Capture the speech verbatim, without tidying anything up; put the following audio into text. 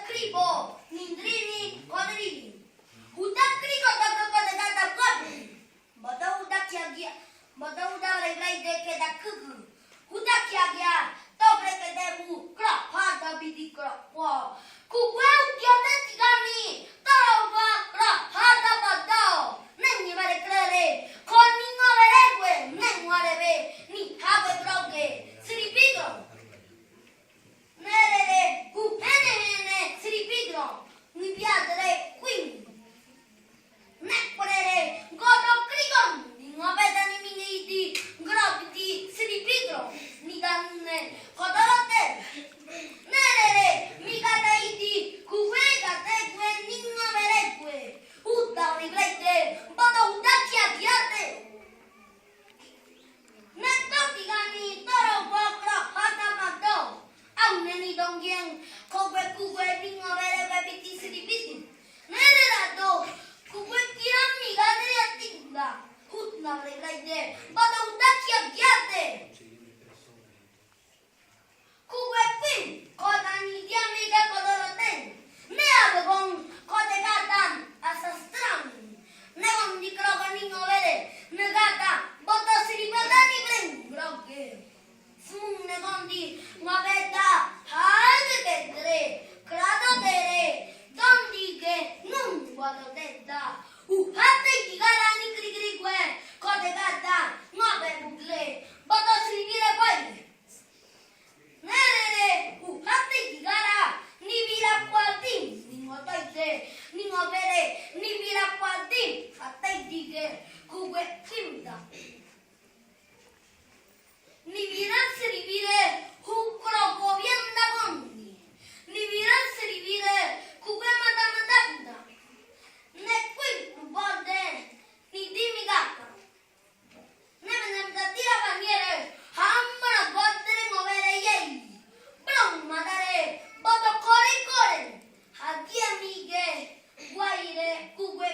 Kribo, nindrini, kodrini. Uda kriko da kriko da da da bwabu. Bada uda kiagia, bada uda rai rai de ke da kuku. Uda kiagia, to bre ke de bu, kra pa da bidi kra pa. Kukwe udia de tigani, tara uba, kra pa da bada. Nenyi bare krere, koni nga bare kwe, nenyi bare be, ni ha be kroge, siri bigo. Nerere, kuhene hene, siri pidro, ni biadre, quindi. Nekorere, godo krigon, ni ngobeda ni mine idi, grobiti, siri pidro, ni danune, kodorote. Nerere, mi gada idi, kuhwe gade gwe, ni ngobere gwe. Uda ni blete, bodo uda kia kiate. Neto tigani toro bokro hata mato. Au neni dongien, kogwe kugwe ningo bere bebiti siribiti. Nere rato, kugwe kiran mi gade ya tigda. Hutna bre gaide, bada uda kia giate. Kugwe pin, koda ni diami ga kodoroten. Ne abegon, kode gatan, asastran. Ne gondi krogo ni ngovere, ne gata, boto siri bada ni bren groge. Smun ne gondi, ngobeta, hage kedre, krado dere, dondi ge, nun boto deda. Uhate gigara ni krigri gwe, kode gata, ngobe bugle, boto siri bire bai. Nerere, uhate gigara, ni bira kuatin, ni ngotoite, ni ngobere, ni bira kuatin, hate dige, kugwe kimda. Ni bira siri bire, hukro gobianda gondi. Ni bira siri bire, kugwe mata mata da. Ne kui bode, ni dimi gaka. Nebe nem da tira baniere, hamra botere movere yei. Bro madare, boto kore kore. Hadia mige, guaire, kugwe